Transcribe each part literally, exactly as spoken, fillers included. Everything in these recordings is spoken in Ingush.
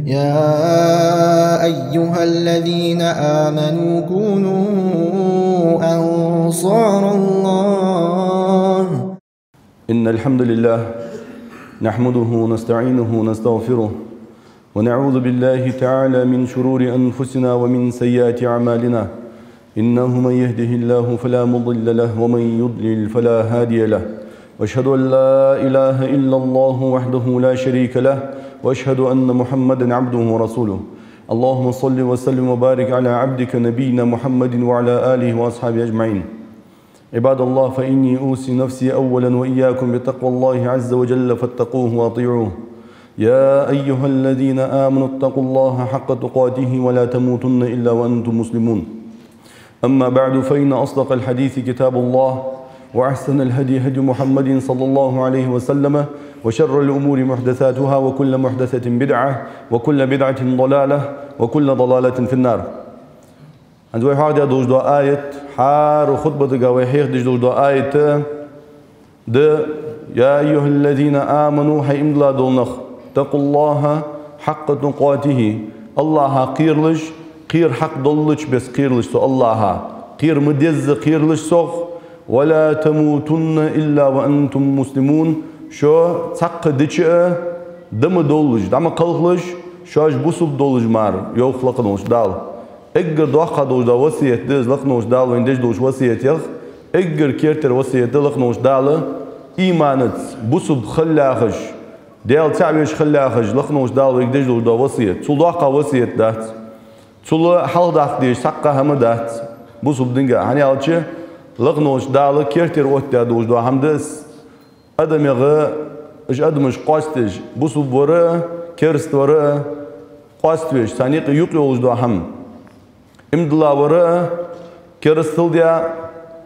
يا أيها الذين آمنوا كونوا أنصار الله. إن الحمد لله نحمده ونستعينه ونستغفره، ونعوذ بالله تعالى من شرور أنفسنا ومن سيئات أعمالنا. إنه من يهده الله فلا مضل له، ومن يضلل فلا هادي له. وأشهد أن لا إله إلا الله وحده لا شريك له، وأشهد أن محمدا عبده ورسوله. اللهم صل وسلم وبارك على عبدك نبينا محمد وعلى آله وأصحابه أجمعين. عباد الله، فإني أوصي نفسي أولا وإياكم بتقوى الله عز وجل، فاتقوه وأطيعوه. يا أيها الذين آمنوا اتقوا الله حق تقاته ولا تموتن إلا وأنتم مسلمون. أما بعد، فإن أصدق الحديث كتاب الله، وأحسن الهدي هدي محمد صلى الله عليه وسلم، وشر الأمور محدثاتها، وكل محدثة بدعة، وكل بدعة ضلالة، وكل ضلالة في النار. ХӀанз вай хьоахадеш долаш дола аят, хӀара хутбатага вай хьехадеш долаш дола аят да: يا أيها الذين آمنوا, хӀай иман дилла бола нах, اتقوا الله حق تقاته, АллахӀах кхералаш, кхера хьакъ долча беса кхералаш цу АллахӀах, кхера ма дезза кхералаш цох, ولا تموتن إلا وأنتم مسلمون, шо цхьаккха дича а ма довлалаш, дӀа ма кхалхалаш, шоаш бусалба долаш мара, йоах лакха волча Дала. Эггара доккха долаш дола васкет да из, лакха волча Дала вайна деш долча васкетех эггара кертера васкет да лакха волча Дала иманаца бусалба хила яхаш, Даьла цаӀ веш хила яхаш, лакха волча Дала вайга деш долаш дола васкет. Цул доккха васкет дац. Цул хьалхадаккха дезаш цхьаккха хӀама дац бусалба динга. ХӀана аьлча, лакха волча Дала кертера оттадаь долаш дола хӀама да из. АдамегӀа, уж адамаш къоастадеш, бусалба вар а, кераста вар а къоаставеш, царна юкъе юкъ йолаш дола хӀама. Иман дилла вар а, керастал даь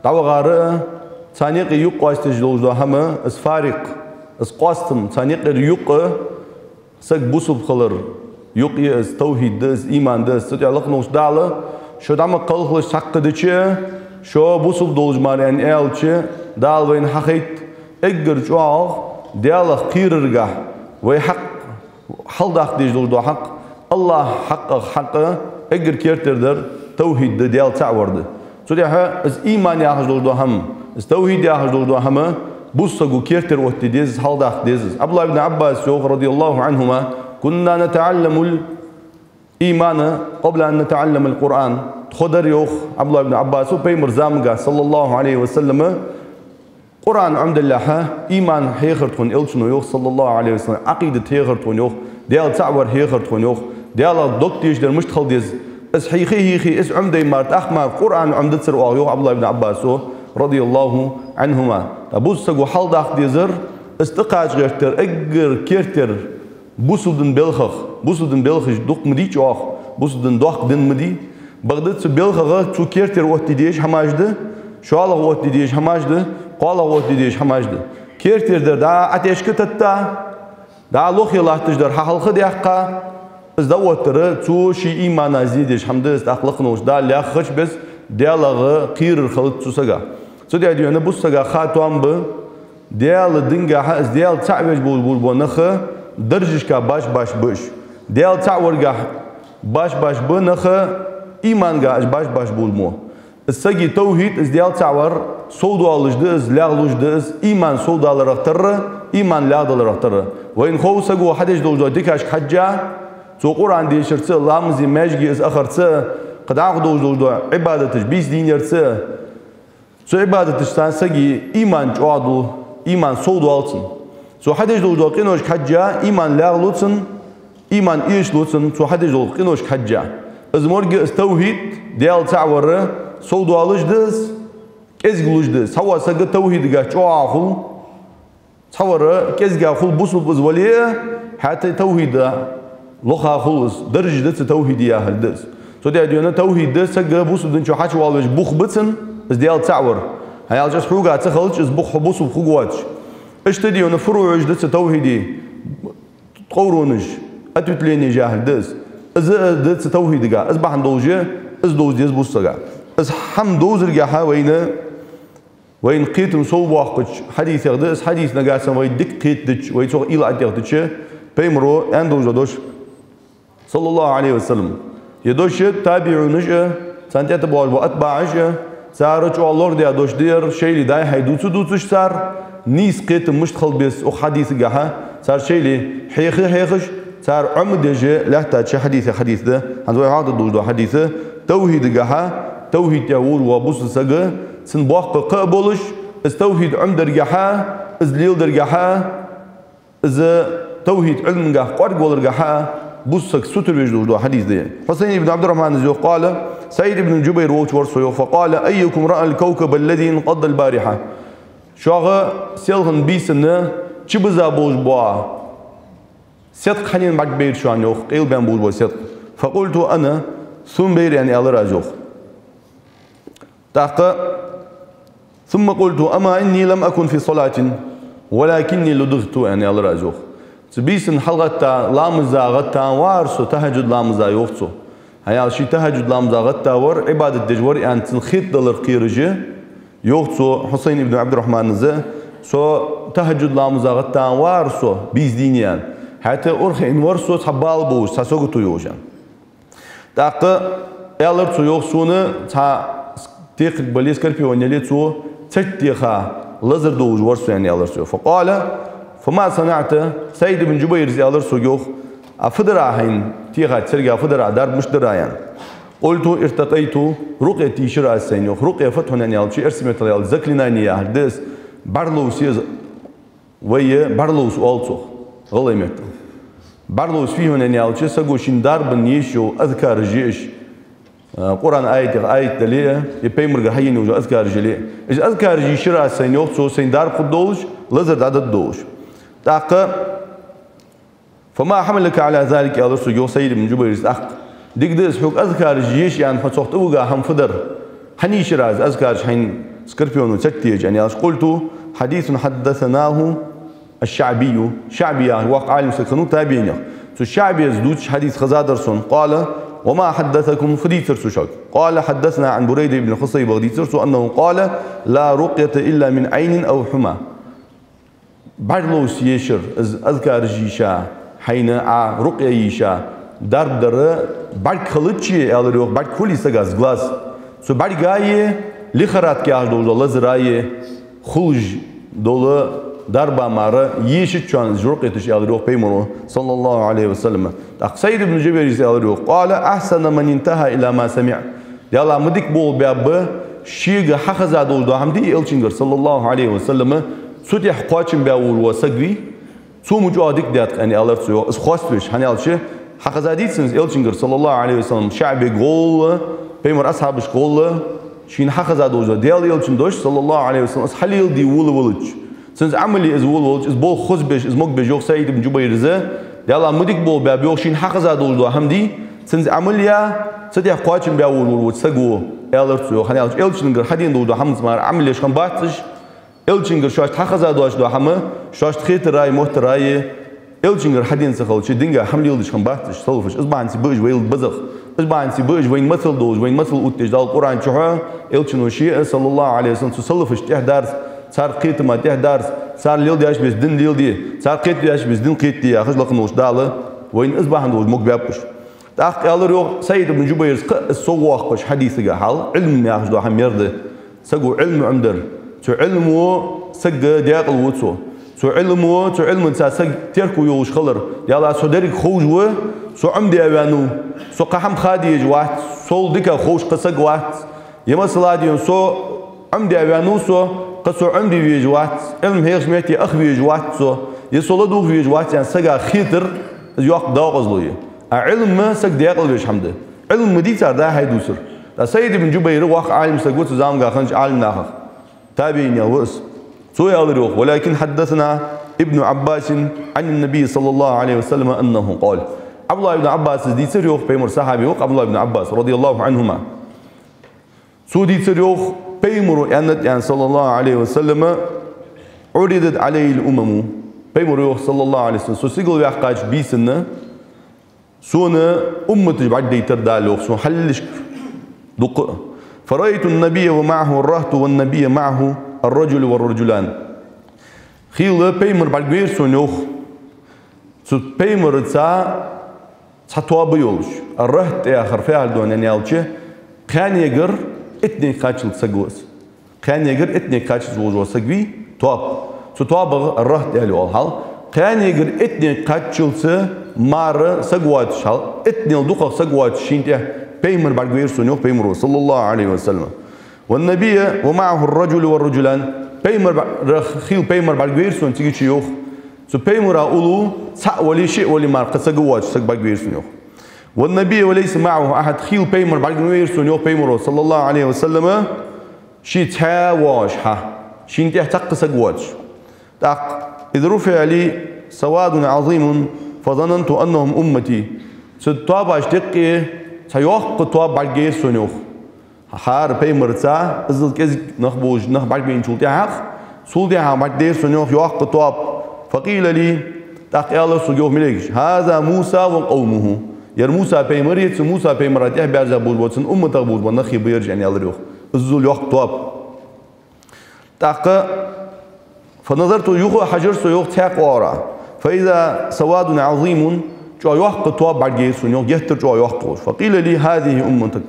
дӀавахар а, царна юкъе юкъ къоастадеш долаш дола хӀама, из фарикъ, из къоастам, царна юкъера юкъ, саг бусалба хилара юкъ я из, тавхьид да из, иман да из. Цу тӀа лакха волча Дала, шо дӀа ма кхалхалаш, цхьаккха дича а, шо бусалба долаш мара, аьнна аьлча, Дала вайна хьахайт эггара чӀоагӀагӀа Даьлах кхераргахьа вай хьакъ, хьалхадаккха дезаш долаш дола хьакъ, АллахӀа хьакъах хьакъ, эггара кертера дар тавхьид да, Даьла цаӀ вар да. Цу тӀехьа из иман яхаш долаш дола хӀама, из тавхьид яхаш долаш дола хӀама бусалба саго кертера оттаде деза из, хьалхадаккха деза из. ӀабдуллахӀ ибн ӀАббаса йоах, رضي الله عنهما: كنا نتعلم الإيمان قبل أن نتعلم القرآن. Тхо дар, йоах ӀабдуллахӀ ибн ӀАббаса, Пайхамара заманга, صلى الله عليه وسلم, Къуръан Ӏомадалехьа, иман хьехар тхона, элчано йоах, صلى الله عليه وسلم, Ӏакъидат хьехар тхона, йоах, Даьла цаӀ вар хьехар тхона, йоах, Даьлах дог тешадар мишта хила деза. Из хьийха, хьийха, из Ӏомаде мара, тӀаккха мара Къуръан Ӏомадацар оаха, йоах ӀабдуллахӀ ибн ӀАббаса, رضي الله عنهما. ТӀаккха бусалба саго хьалхадаккха дезар, из тӀакхача гӀертар эггара кертера бусалба дина белхах, бусалба дина белхаш дукха ма дий чӀоагӀа, бусалба дин доккха ди ма дий. Бакъда цу белхагӀа, цу кертера оттаде дезаш хӀамаш да, шоллагӀа оттаде дезаш хӀамаш да, кхоалагӀа оттаде дезаш хӀамаш да. Кертера дар дӀа Ӏотешка тетта, дӀа лохе латташ дар хьахьалха даьккха, из дӀаоттар цо ший имана зе деш хӀама да из, тӀаккха лакха волча Дала яхача беса Даьлах кхерар хилац цу сага. Цу тӀа дийна бусалба сага ха тоам ба, Даьла дингахьа, из Даьла цаӀ веш болаш бола нах даржашка баш-баш ба уж. Даьла цаӀ варгахьа баш-баш ба нах, имангахьа уж баш-баш болаш ба. Из сага тавхьид, из Даьла цаӀ вар совдоалаш да из, лаьгӀлуш да из, иман совдаларах тара, иман лаьгӀдаларах тара. Вайна хов саго хьадеш долаш дола дикашка хьежжа, цо Къуръан дешарца, ламазе, маьждиге из ахарца, кхы дӀахо долаш дола Ӏибадаташ, бийса дийнарца, цу Ӏибадаташца сага иман чӀоагӀдолаш, иман совдоал цун. Цо хьадеш долаш дола къиношка хьежжа, иман лаьгӀлу цун, иман эшалу цун, цо хьадеш долча къиношка хьежжа. Из морг, из тавхьид, Даьла цаӀ вар совдоалаш да из, кӀезиглуш да из. Цхьавола саг тавхьидагахьа чӀоагӀа хул, цхьавар кӀезигагӀа хул, бусалба из вале а, хӀаьта тавхьида лоха хул из, даржаш да цу тавхьида яхилга да из. Цу тӀа дийна тавхьид да, саг бусалба дина чу хьачувоалавеш бух ба цун, из Даьла цаӀ вар. ХӀана аьлча из хьога ца хилча, из бух хьо бусалба хургвоацаш. Иштта дийна фуруӀаш да цу тавхьида, ткъовронаш, ответвленеш яхилга да из. Из а да цу тавхьидагахьа, из бахьан долаш а, из довза деза бусалба сага. Из хӀама довзаргахьа вайна Вайна кхетам совбоаккхача хьадисех да из хьадис, нагахьа санна вай дика кхетадича, вай цох уйла Ӏотехтача, Пайхамаро аьнна долаш дола дош: صلى الله عليه وسلم. Ер дош табиӀунаша, царна тӀехьа боагӀаш бола атбаӀаша, цар чӀоагӀа лорадаь дош да ер, шоайла даь-хьай дувца-дувцаш цар, нийса кхетам мишта хила беза укх хьадисагахьа, цар шоайла хьеха-хьехаш, цар Ӏомадеш лаьттача хьадиса хьадис да, хӀанз вай хьоахадергдолаш дола хьадис, тавхьидагахьа, тавхьид тӀа волаш вола бусалба саг, цун боккха кхаъ болаш, из тавхьид Ӏомадаргахьа, из леладаргахьа, из тавхьид Ӏилмангахьа кӀоаргваларгахьа бусалба саг сутара веш долаш дола хьадис да ер. Хьусайн ибн Ӏабдуррахьмана йоах, قال, СаӀид ибн Джубайр волча вар со йоах, فقال: أيكم رأى الكوكب الذي انقض البارحة؟ Шуга селхан бийсан чубиза болаш бола седкъа хьанна бӀаргабайра шоана йоах, къайлабаьнна болаш бола седкъа? فقلت أنا, сона байра, аьнна, аьлар аз йоах. ТӀаккха, ثم قلت: أما إني لم أكن في صلاة ولكني لدغت, аьнна, аьлар аз йоах. Цу бийсан хьалгӀатта, ламаза гӀатта вар со, тахӀаджуд ламаза, йоах цо. ХӀана аьлча ше тахӀаджуд ламаза гӀатта вар, Ӏибадат деш вар, аьнна, цун хетадалар кхераш, йоах цо, Хьусайн ибн Ӏабдуррахьмана, со тахӀаджуд ламаза гӀатта вар со, бийса дийнахьа, аьнна. ХӀаьта урхаийна вар со цхьа бала болаш, цхьа сагото йолаш, аьнна. ТӀаккха аьлар цо йоах, сона цхьа текхарг бале, скорпион яле, цо царт теха лазар долаш вар со, аьнна, аьлар цо йоах. فقال: فما صنعت؟ СаӀид ибн Джубайра аьлар сога йоах: а фу дир хьайна, техача царга фу дир, дарба мишта дир, аьнна. قلت: ارتقيت, рукъя тийшар аз сайна йоах. Рукъя фуд хьона, аьнна, аьлча, эрсий меттала аьлча, заклинание яхар да из, бӀараловса еза. Вай бӀараловса оал цох гӀалгӀай меттала. БӀараловса фу я хьона, аьнна, аьлча, саго шийна дарбан еш йола азкараш я уж, а, Къуръан аятех аят дале а, е пайхамарагара хьаена йола азкараш яле а. Уж азкараш йийшар аз сайна йоах цо, сайна дарба хургдолаш, лазар дӀадаргдолаш. ТӀаккха: فما حملك على ذلك, аьлар сога йоах СаӀид ибн Джубайра тӀаккха. Дика да из, хьога азкараш еша аьнна хьо цох тӀавига хӀама фу дар? Хьан йийшар аз азкараш хьайна скорпионо царт теха, аьнна, аьлча? قلت: حديث حدثناه الشعبي. ШаӀби яха воккха Ӏалим саг хиннав табиӀинех. Цу ШаӀбе дувцача хьадиса хезадар сона. قال: وما حدثكم, фу дийцар цо шуга? قال: حدثنا عن بريدة بن الحصيبة, дийцар цо, أنه قال: لا رقية إلا من عين أو حمى. БӀараловса ешар, из азкараш йийша, хьайна Ӏа рукъя йийша, дарба дар бӀарг хилча, аьлар йоах, бӀарг хулий сага, глаз. Цу бӀарга е, лихорадка яхаш долаш дола лазара е, хулаш дола дарба мара ешац шоана из рукъяташ, аьлар йоах пайхамаро, صلى الله عليه وسلم. ТӀаккха СаӀид ибн Джубайра аьлар йоах: قال: أحسن من انتهى إلى ما سمع. Даьла ма дика болх баьб шийга хьахеза долаш дола хӀама дий Элчангара, صلى الله عليه وسلم, цу тӀа кхоачам баь волаш вола саг вий, цо ма чӀоагӀа дика даьд-кх, аьнна, аьлар цо йоах, из хоаставеш. ХӀана аьлча, хьахезадий цунна из Элчангара, صلى الله عليه وسلم, ШаӀбега гӀолла, пайхамара асхьабашка гӀолла, шийна хьахеза долаш дола Даьла Элчан дош, صلى الله عليه وسلم, из хьалеладе волавелча, цунца Ӏамал е из волавелча, из болх хозбеш, из могабеш, йоах СаӀид ибн Джубайра, Даьла ма дика болх баьб йоах шийна хьахеза долаш дола хӀама дий, цунца Ӏамал е, цу тӀа кхоачам баь волаш вола саг ва, аьлар цо йоах. ХӀана аьлча, Элчангара хьадена долаш дола хӀаманца мара Ӏамал еш хиннабац уж, Элчангара шоашта хьахеза долаш дола хӀама шоашта хетар а, моттар а е, Элчангара хьадена ца хилча, динга хӀама леладеш хиннабац уж, салафаш. Из бахьанца ба уж вайла безагӀа. Из бахьанца ба уж вайна масал долаш, вайна масал оттадеш Дала Къуръан чухьа, Элчано ше а, صلى الله عليه وسلم, цу салафашта тӀехьадарца, цар кхетама тӀехьадарца, цар леладеш беса дин леладе, цар кхетадеш беса дин кхетаде яхаш лакха волча Дала вайна из бахьан долаш могабаьб уж. ТӀаккха аьлар йоах СаӀид ибн Джубайрас кхы а из соввоаккхаш хьадисага хьал, Ӏилма яхаш дола хӀама ер да. Саго Ӏилма Ӏомадар. Цу Ӏилмо сага даькъала ва цо. Цу Ӏилмо, цу Ӏилманца саг терко йолаш хилар. Даьла, со деррига ховш ва, со Ӏомадаь ваьннав, со кхы хӀама ха дезаш вац, сол дика ховш кхы саг вац. Е масала дийна, со Ӏомадаь ваьннав со, кхы со Ӏомаде везаш вац, Ӏилма хьехача метте аха везаш вац со, е со ладувгӀа везаш вац аьнна сага хетар, из йоккха декъазло я. А Ӏилма сага даькъала веш хӀама да. Ӏилма ма дий цар даь-хьай дувцар. ТӀаккха СаӀид ибн Джубайр воккха Ӏалим саг ва цу заманга хиннача Ӏалим нахах. ТабиӀинех ва из. Цо аьлар йоах: ولكن حدثنا ابن عباس عن النبي صلى الله عليه وسلم أنه قال. ӀабдуллахӀ ибн Ӏаббаса дийцар йоах, пайхамара сахьаби ва-кх ӀабдуллахӀ ибн Ӏаббас, رضي الله عنهما. Цо дийцар йоах, пайхамаро аьннад аьнна, صلى الله عليه وسلم: عرضت علي الأمم. Пайхамаро йоах, صلى الله عليه وسلم: со сигала ваьккхача бийсан сона умматаш бӀаргадайтар Дала йоах, сона хьалхашка дукха а. فرأيت النبي ومعه الرهط والنبي معه الرجل والرجلان. Хийла пайхамар бӀаргавайра сона йоах. Цу пайхамарца цхьа тоаба йолаш, ар-рахьт яхар фу яхилга да аьнна аьлча, кхаьннегара иттанега кхаччалца саг ва из. Кхаьннегара иттанега кхаччалца волаш вола саг вий, тоаба. Цу тоабах ар-рахьт аьле оал хьал. Кхаьннегара иттанега кхаччалца мара саг воацаш хьал, иттанел дукхагӀа саг воацаш шийна тӀехьа пайхамар бӀаргавайра сона, йоах пайхамаро, صلى الله عليه وسلم. والنبي ومعه الرجل والرجلان. Пайхамар бӀа-, ра-, хийла пайхамар бӀаргавайра сона, цигача йоах. Цу пайхамара уллув цхьаъ вале, шиъ вале мара кхы саг воацаш саг бӀаргавайра сона, йоах. والنبي وليس معه أحد. Хийла пайхамар бӀаргавайра сона, йоах пайхамаро, صلى الله عليه وسلم, ше цхьаь воагӀаш хьа, шийна тӀехьа цхьаккха саг воацаш. ТӀаккха: إذ رفع لي سواد عظيم فظننت أنهم أمتي. Цу тоабашта юкъе цхьа йоккха тоаба бӀаргайра сона, йоах. ХӀара пайхамарца, иззал кӀезига нах болаш, нах бӀаргабайначул тӀехьагӀа, цул тӀехьагӀа бӀаргадайра сона, йоах, йоккха тоаба. فقيل لي, тӀаккха аьлар сога, йоах, малейкаша: هذا موسى وقومه. Ер Муса пайхамар я, цу Муса пайхамара тӀехьа баьрза болаш бола, цун умматах болаш бола нах я ераш, аьнна аьлар, йоах. Иззал йоккха тоаба. ТӀаккха: فنظرت, юха а хьажар со, йоах, цхьаькха оагӀорахьа. فإذا سواد عظيم, чӀоагӀа йоккха тоаба бӀаргайра сона, йоах, геттара чӀоагӀа йоккха волаш. فقيل لي: هذه أمتك.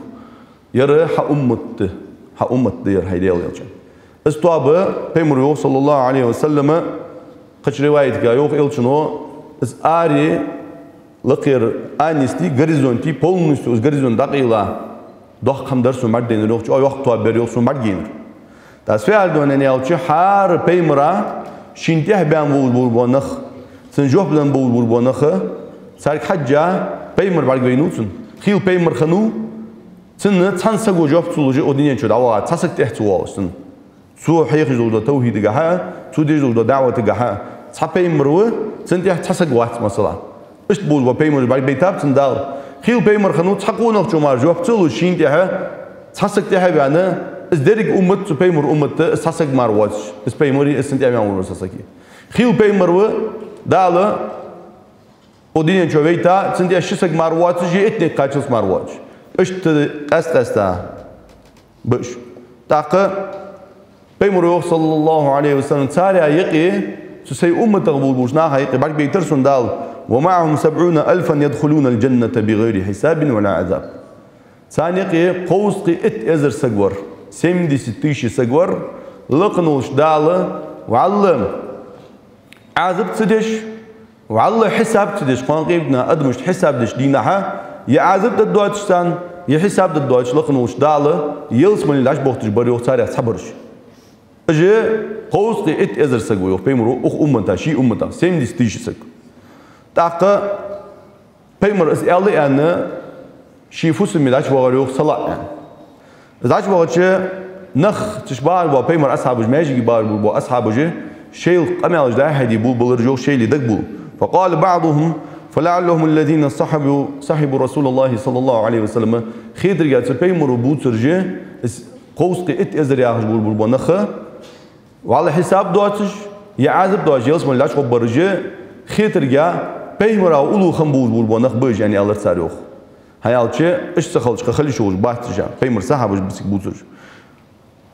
Ер хьа уммат да, хьа уммат да ер, хӀай Даьла элча. Из тоаба, пайхамаро йоах, صلى الله عليه وسلم, кхыча риваятага йоах элчано, из аре лакхера анести горизонте, полностью из горизонт дӀакъайла, доккха хӀама дар сона бӀаргадайнар, йоах, чӀоагӀа йоккха тоаба яр, йоах, сона бӀаргайнар. ТӀаккха из фу яхилга да аьнна аьлча, хӀара пайхамара шийна тӀехьа баьнна болаш бола нах, цунна жоп денна болаш бола нах, царга хьежжа пайхамар бӀаргавайнав цунна. Хийла пайхамар хиннав, цунна цхьан саго жоп ца луш, укх дунен чу дӀаваха, цхьа саг тӀехьа ца воалаш цунна. Цо хьехаш долаш дола тавхьидагахьа, цо деш долаш дола даӀватагахьа. Цхьа пайхамар ва, цунна тӀехьа цхьа саг вац, масала. Иштта болаш бола пайхамараш бӀаргабайтаб цунна Дала. Хийла пайхамар хиннав, цхьа къонахчо мара жоп ца луш шийна тӀехьа, цхьа саг тӀехьа а ваьнна, из деррига уммат цу пайхамара уммат да, из цхьа саг мара воацаш, из пайхамар а, из цунна тӀехьа ваьнна волаш вола саг а. Хийла пайхамар ва, Дала укх дунен чу вайта, цунна тӀехьа ши саг мара воацаш, е иттанега кхаччалца мара воацаш. Иштта къаьст-къаьста ба уж. ТӀаккха пайхамаро йоах, صلى الله عليه وسلم, царех юкъе, цу сай умматах болаш болча наха юкъе бӀаргабайтар сона Дала: ومعهم سبعون ألفا يدخلون الجنة بغير حساب ولا عذاب. Царна юкъе кховзткъеи итт эзар саг вар, семьдесят тысяч саг вар, лакха волча Дала, валлахӀи, Ӏазап ца деш, валлахӀи, хьисап ца деш, кхоана къематдийнахьа адамашта хьисап деча дийнахьа, е Ӏазап дергдоацаш царна, е хьисап дергдоацаш лакха волча Дала ялсмале дӀачубохийташ бар, йоах, царех цхьабараш. Уж кховзткъеи итт эзар саг ва, йоах пайхамаро, укх уммата, ший умматах, семьдесят тысяч саг. ТӀаккха пайхамар из аьлар аьнна, ший фусаме дӀачувахар, йоах, салаӀа аьнна. Из дӀачувахача, нах, цу чу багӀаш бола пайхамара асхьабаш, маьждиге багӀаш бола асхьабаш, шоайла къамаьлаш дӀа-хьа де болабелар уж, йоах, шоайла дагабоал. فقال بعضهم: فلعلهم الذين صحبوا، صحبوا رسول الله صلى الله عليه وسلم. Хетаргахьа, цу пайхамаро бувцараш, из кховзткъеи итт эзар яхаш болаш бола нах, валлахӀи, хьисап доацаш, е Ӏазап доацаш ялсмале дӀачугӀоргбараш, хетаргахьа, пайхамара уллув хинна болаш бола нах ба уж, аьнна аьлар цар, йоах. ХӀана аьлча, иштта ца хилча, кхы хила йиш йолаш бац уж, пайхамара сахьабаш ба цига бувцараш.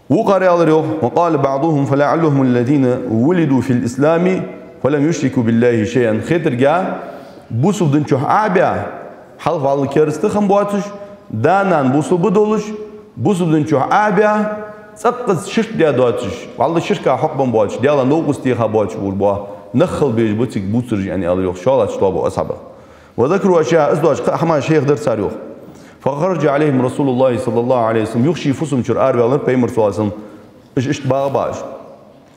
Вокхар аьлар, йоах: وقال بعضهم: فلعلهم الذين ولدوا في الإسلام فلم يشركوا بالله شيئا. Хетаргахьа, бусалба дина чу Ӏо а баь, хьалха валлахӀи кераста хинна боацаш, да-нана бусалба долаш, бусалба дина чу Ӏо а баь, цӀаккха ширк даь доацаш, валлахӀи, ширка хьокхабенна боацаш, Даьла новкъост теха боацаш болаш бола нах хила безаш ба цига бувцараш, аьнна аьлар, йоах, шоллагӀча тоабан асхьабех. وذكروا أشياء, из доацаш кхы а хӀамаш хьехадаьр цар, йоах. فخرج عليهم رسول الله صلى الله عليه وسلم. Юха ший фусам чура араваьлар пайхамар, صلى الله عليه وسلم, уж иштта багӀа а баьш.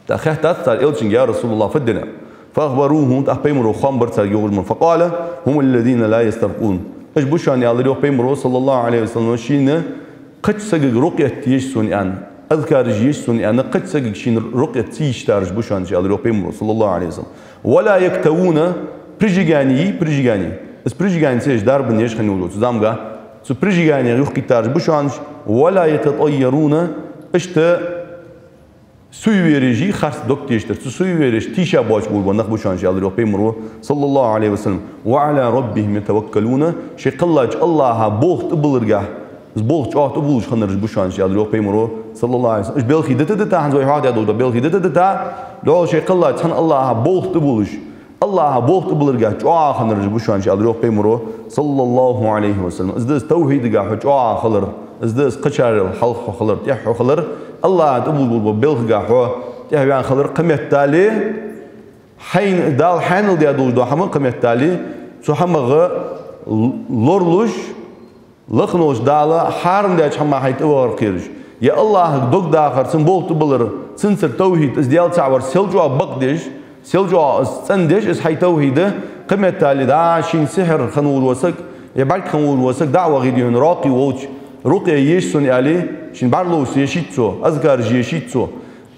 ТӀаккха хаьттад цар элчанга: يا رسول الله, фу да ер? فأخبروه, тӀаккха пайхамаро хоам бир царга, йоах, уж ма. فقال: هم الذين لا يسترقون. Уж ба шоана, аьлар, йоах, пайхамаро, صلى الله عليه وسلم, шийна кхыча сагага рукъят еш сона аьнна, азкараш еш сона аьнна, кхыча сагага шийна рукъят ца еш тараш ба шоана уж, аьлар, йоах, пайхамаро, صلى الله عليه وسلم. ولا يكتوون, прижигание йий, прижигание. Из прижигание ца еш, дарбан еш хинна йолаш йола цу заманга, цу прижиганех юхакхийттараш ба шоана уж. ولا يتطيرون, иштта суевереш йий, харц дог тешаш дар, цу суевереша тийша боацаш болаш бола нах ба шоана уж, аьлар, йоах, пайхамаро, صلى الله عليه وسلم. وعلى ربهم يتوكلون, шоай кхеллача АллахӀа болх тӀабилларгахьа, из болх чӀоагӀа тӀабуллаш хиннараш ба шоана уж, аьлар, йоах, пайхамаро, صلى الله عليه وسلم. Уж белхий дита-дита, хӀанз вай хьоахадаь долаш дола белхий дита-дита, дӀахо шоай кхеллача цхьан АллахӀа болх тӀабуллаш, АллахӀа болх тӀабилларга чӀоагӀа хиннараш ба шоана, аьлар йоах пайхамаро, саллаллахӀу Ӏалайхи ва саллам. Из да из тавхьидага хьо чӀоагӀа хилар, из да из кхычарел хьалха хьо хилар, тӀехьа хьо хилар, АллахӀа тӀабузбу белхага хьо тӀехьаваьнна хилар, кхыметтел а хьайна Дала хьаьнал даь долаш дола хӀама кхыметтел а, цу хӀамах л-, лоралуш, лакхаволча Дала хьарам даьча хӀамах хьай тӀавахар кхераш. Е АллахӀага дог дахар, цун болх тӀабиллар, цунцара тавхьид, из Даьла цаӀ вар сел чӀоагӀа бакъдеш, сел чӀоагӀа из цӀендеш, из хьай тавхьид, кхыметтел а дӀа шийна сихьр хинна волаш вола саг, е бӀарг хинна волаш вола саг дӀа а вахе, дий хьона, рокъе волча, рукъя еш сона аьле, шийна бӀараловса ешийт цо, азкараш ешийт цо.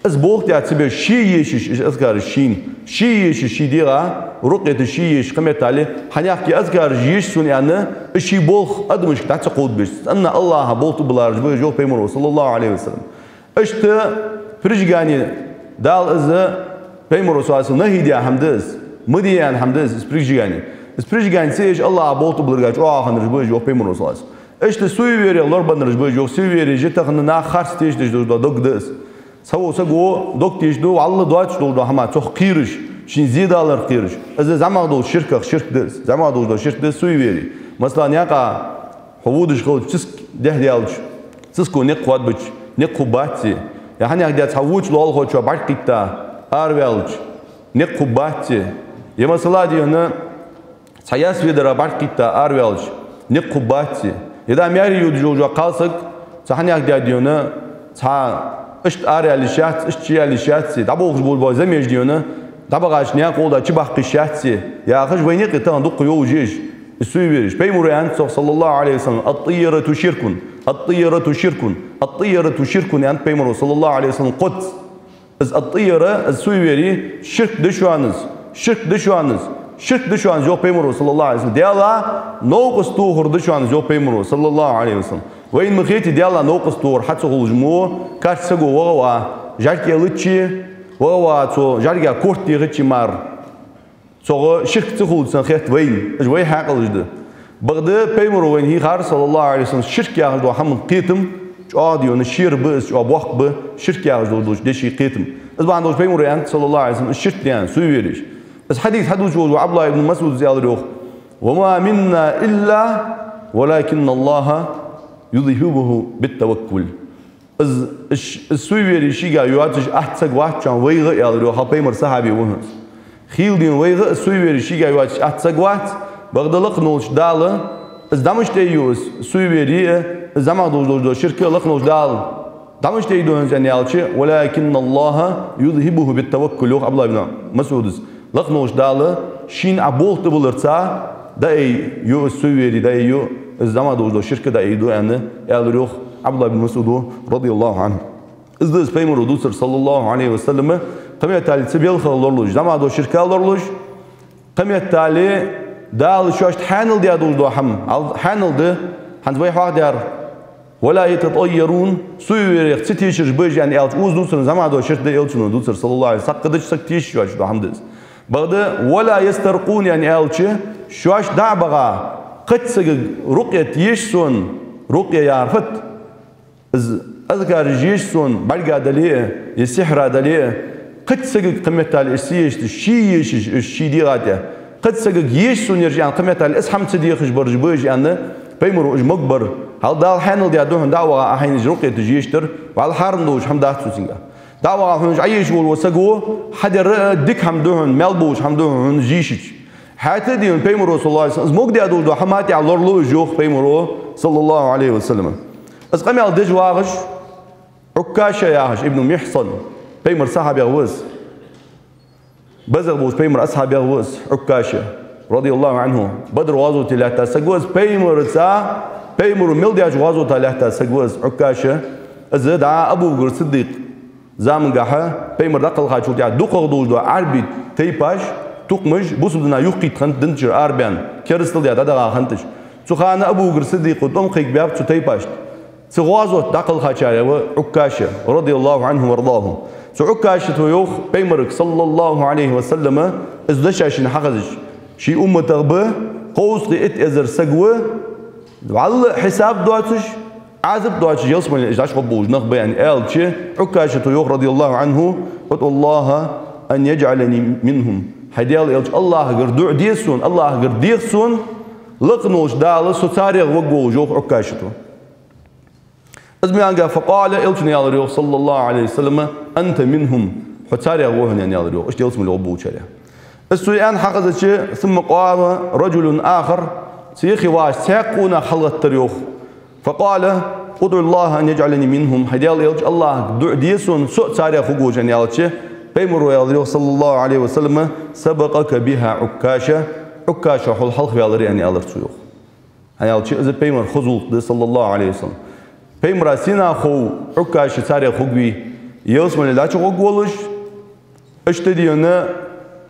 Из болх тӀа ца беш, ше ешаш, из азкараш шийна, ше ешаш ший дегӀа, рукъяташ ше ешаш, кхыметтел а хьанехке азкараш еш сона аьнна, из ший болх адамашка дӀа ца кховдабеш, цӀена АллахӀа болх тӀабиллараш ба уж, йоах пайхамаро, саллаллахӀу Ӏалайхи ва саллам. Иштта прижигание, Дала из, пайхамаро, саллаллахӀу Ӏалайхи ва саллам, нахьи даь хӀама да из, ма де аьнна хӀама да из, из прижигание. Из прижигание ца еш АллахӀа болх тӀабилларга чӀоагӀа хиннараш ба уж, йоах пайхамаро, саллаллахӀу Ӏалайхи ва саллам. Иштта суеверех лорабеннараш ба уж, йоах, суеверие же тахан нах харц тешаш долаш дола дог да из. Цхьаволча саго дог тешаду, валлахӀи, доацаш долаш дола хӀама цох кхераш, шийна зе даларах кхераш. Из зӀамагӀа долча ширках ширк да из, зӀамагӀа долаш дола ширк да из суеверие. Масала, наькъа хьо водаш хилча, циска дехьадаьлча, циско никъ хоадабича, никъ хургбац, е хьанехк даь цхьа воча лоалахочоа бӀарг кхийтта араваьлча, никъ хургбац, е масала, дий хьона, цхьа ясве дара бӀарг кхийтта араваьлча, никъ хургбац. Е дӀа маьре йодаш йолаш йола кхалсаг, цхьа хьанехк даь, дий хьона, цхьа иштта араяле йиш яц, иштта чуяьле йиш яц, дӀаболхаш болаш бола замеш, дий хьона, дӀабахача наькъа гӀолла чубаккха йиш яц, яхаш, вай наькъе тахан дукха йолаш я уж, из суевереш. Пайхамаро аьннад цох, саллаллахӀу Ӏалайхи ва саллам: «الطيرة شرك، الطيرة شرك، الطيرة شرك», аьннад пайхамаро, саллаллахӀу Ӏалайхи ва саллам, кхозза. Из ат-тӀийра, из суеверие, ширк да шоана из, ширк да шоана из, ширк да шоана из, йоах пайхамаро, саллаллахӀу Ӏалайхи ва саллам. Даьла новкъост тохар да шоана из, йоах пайхамаро, саллаллахӀу Ӏалайхи ва саллам. Вайна ма хетий, Даьла новкъост тохар хьа ца хулаш мо, кхыча саго ваха а ва, жӀарг кӀеллача, ваха а ва цо, жӀарга корта дехача мара. Цох ширк ца хулаш санна хет вайна, уж вай хьаькъалаш да. Бакъда пайхамаро вайна хьийхар, саллаллахӀу Ӏалайхи ва саллам, ширк яхаш дола хӀаман кхетам чӀоагӀа, дий хьона, шера ба из, чӀоагӀа боккха ба ширк яхаш долча дешай кхетам. Из бахьан долаш пайхамаро аьннад, саллаллахӀу Ӏалайхи ва саллам, из ширк да аьнна, суевереш. Из хьадис хьадувцаш волча ва ӀабдуллахӀ ибн МасӀуда аьлар йоах: «وما منا إلا ولكن الله يذهبه بالتوكل». Из, из, из суеверие шийга йоацаш атта саг вац шоана вайга, аьлар йоах, хьа пайхамара сахьаби ва хьона из. Хийла, дий хьона, вайга из суеверие шийга йоацаш атта саг вац, бакъда лакхаволча Дала, из дӀа мишта ю из суеверие а, из зӀамагӀа долаш дола ширк а лакхаволча Дала дӀа мишта ду хьона из аьнна аьлча, «ولكن الله يذهبه بالتوكل», йоах ӀабдуллахӀ ибн МасӀуда. Лакхаволча Дала шийна Ӏа болх тӀабилларца дӀаайю из суеверие, дӀаайю из зӀамагӀа долаш дола ширк а дӀаайду аьнна, аьлар йоах ӀабдуллахӀ ибн МасӀуда, радияллахӀу Ӏанху. Из да из пайхамаро дувцар, саллаллахӀу Ӏалайхи ва саллам, кхыметтел а цу белхах лоралуш, зӀамагӀа долча ширках лоралуш, кхыметтел а Дала шоашта хьаьнал даь долаш дола хӀама, ал-, хьаьнал да, хӀанз вай хьоахадаьр, «ولا يتطيرون», суеверех ца тешараш ба уж аьнна аьлча, укхаза дувцар зӀамагӀа дола ширк да, элчано дувцар, саллаллахӀу Ӏалайхи ва саллам, цхьаккха дича сага теша йоацаш дола хӀама да из. Бакъда «ولا يسترقون» аьнна аьлча, шоашта дӀа а баха, кхыча сагага рукъя еш сона, рукъя яхар фуд? Из азкараш еш сона, бӀарга дале а, е сихьра дале а, кхыча сагага кхыметтел а уж ца ешаш, ше ешаш уж ший дегӀа тӀа. Кхыча сагага еш сона ераш аьнна, кхыметтел а из хӀама ца дехаш бараш ба уж аьнна, пайхамаро уж могабар. Хьал Дала хьаьнал даь да хьона дӀа а ваха, Ӏа хьайна уж рукъяташ ешдар, валлахӀи, хьарам долаш хӀама дац цу цунга. ДӀа а ваха хьона уж Ӏоеш волаш вола саго, хьадар а дика хӀама да хьона, маьл болаш хӀама да хьона, хьона уж йийшача. ХӀаьта а, дий хьона, пайхамаро, саллаллахӀу Ӏалайхи ва саллам, из могадаь долаш дола хӀама тӀа лоралу уж, йоах пайхамаро, саллаллахӀу Ӏалайхи ва саллам. Из къамаьл деш вагӀаш, Ӏуккаша яхаш, ибн Михьсан, пайхамара сахьабех ва из. БӀеха болча пайхамара асхьабех ва из, Ӏуккаша, радияллахӀу Ӏанху. Бадр гӀазоте лаьтта саг ва из, пайхамарца, пайхамаро мел даьча гӀазота лаьтта саг ва из, Ӏуккаша. Из дӀа Абу Бакр Сиддикъа замангахьа, пайхамар дӀакхелхачул тӀехьагӀа дукхагӀа долаш дола Ӏарбий тайпаш, тукхамаш, бусалба дина юхакхийтта хиннад, дина чура арабаьнна, керастал даь дӀадахьа хиннад уж. Цу хана Абу Бакр Сиддикъо тӀом кхайкабаьб цу тайпашта. Цу гӀазота дӀакхелхачарех ва Ӏуккаша, радияллахӀу Ӏанху ва ардахӀу. Цу Ӏуккашата йоах пайхамарга, саллаллахӀу Ӏалайхи ва саллам, из дешаш шийна хьахезача: ший умматах ба кховзткъеи итт эзар саг ва, валлахӀи, хьисаб доацаш, Ӏазап доацаш ялсмале уж дӀачугӀоргболаш нах ба, аьнна аьлча, Ӏуккашата йоах, радияллахӀу Ӏанху: «ادع الله أن يجعلني منهم». «ХӀай Даьла Элча, АллахӀагара дуӀа де сона, АллахӀагара деха сона, лакха волча Дала со царех варгволаш», йоах Ӏуккашата. Из маьнга, فقال, Элчано аьлар йоах, صلى الله عليه وسلم: «أنت منهم, хьо царех ва хьона», аьнна аьлар йоах, иштта ялсмале гӀоргболчарех. Из цо аьнна хьахезача, ثم قام رجل آخر, цу юхе ваха цхьаькха къонах хьалгӀаттар йоах. فقال: «ادع الله أن يجعلني منهم, хӀай Даьла Элча, АллахӀага дуӀа де сона, со а царех хургволаш», аьнна аьлча, Пайхамаро аьлар йоах, صلى الله عليه وسلم: «سبقك بها عكاشة, Ӏуккаша хьол хьалхаваьлар», аьнна аьлар цо йоах. ХӀана аьлча из Пайхамара хоза гӀулакх да, صلى الله عليه وسلم. Пайхамара сенах хов Ӏуккаша царех хургвий, ялсмале дӀачугӀоргволаш, иштта дийна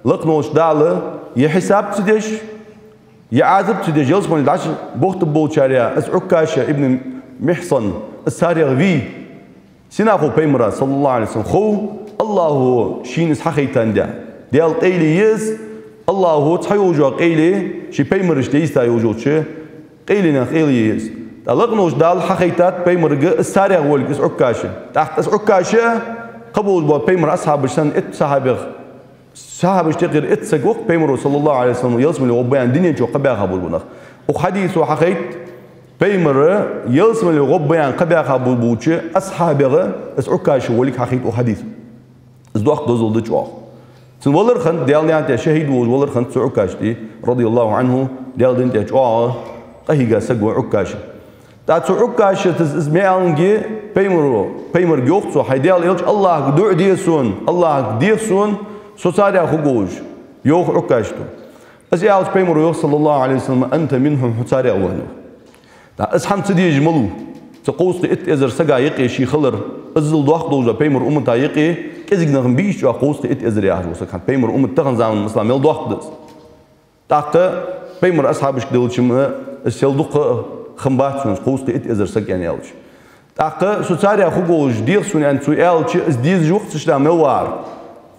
лакха волча Дала е хьисап ца деш, е Ӏазап ца деш, ялсмале дӀачу бохтаргболчарех из Ӏуккаша ибн Михьсан, из царех вий? Сенах хов Пайхамара, صلى الله عليه وسلم? Хов, АллахӀо шийна из хьахайтандаь. Даьла къайле я из, АллахӀо цхьайолча къайле, ший пайхамарашта дийца йолча къайленех къайле я из. ТӀаккха лакха волча Дала хьахайтад Пайхамарга из царех волга, из Ӏуккаша. ТӀаккха из Ӏуккаша а, кхыболча бола Пайхамара асхьабаш санна, итт сахьабех, сахьабашта юкъера итт саг ва-кх Пайхамаро, صلى الله عليه وسلم, ялсмале гӀоргба аьнна дунен чу кхаъ баьха болаш болча нах. Укх хьадисо хьахайт, Пайхамар ялсмале гӀоргба аьнна кхаъ баьха болаш болча асхьабех из Ӏуккаша волга хьахайт укх хьадисо. Из доккха дозал да чӀоагӀа. Цун валар хиннад, Даьла наькъа тӀа шахӀид волаш валар хиннад цу Ӏуккашата, رضي الله عنه, Даьла дина тӀа чӀоагӀа къахьийга саг ва Ӏуккаша. ТӀаккха цу Ӏуккашата из ма аьннинге Пайхамаро, Пайхамарга йоах цо: «ХӀай Даьла Элча, АллахӀага дуӀа де сона, АллахӀага деха сона, со царех хургволаш», йоах Ӏуккашата. Из аьлча Пайхамаро йоах, صلى الله عليه وسلم: «أنت منهم, хьо царех ва хьона». ТӀаккха из хӀама ца дезаш малув? Цу кховзткъеи итт эзар сага юкъе ше хилар, иззал доккха долча Пайхамара уммата юкъе кӀезига нах ма бий уж, чӀоагӀа кховзткъеи итт эзар яхаш вола саг. ХӀанз Пайхамара уммат тахан заман масала мел доккха да из. ТӀаккха Пайхамара асхьабашка делча-м, из сел дукха хам бац хьона, кховзткъеи итт эзар саг аьнна аьлча. ТӀаккха со царех хургволаш деха сона аьнна цо аьлча, из дезаш ва-кх цу чу мел вар.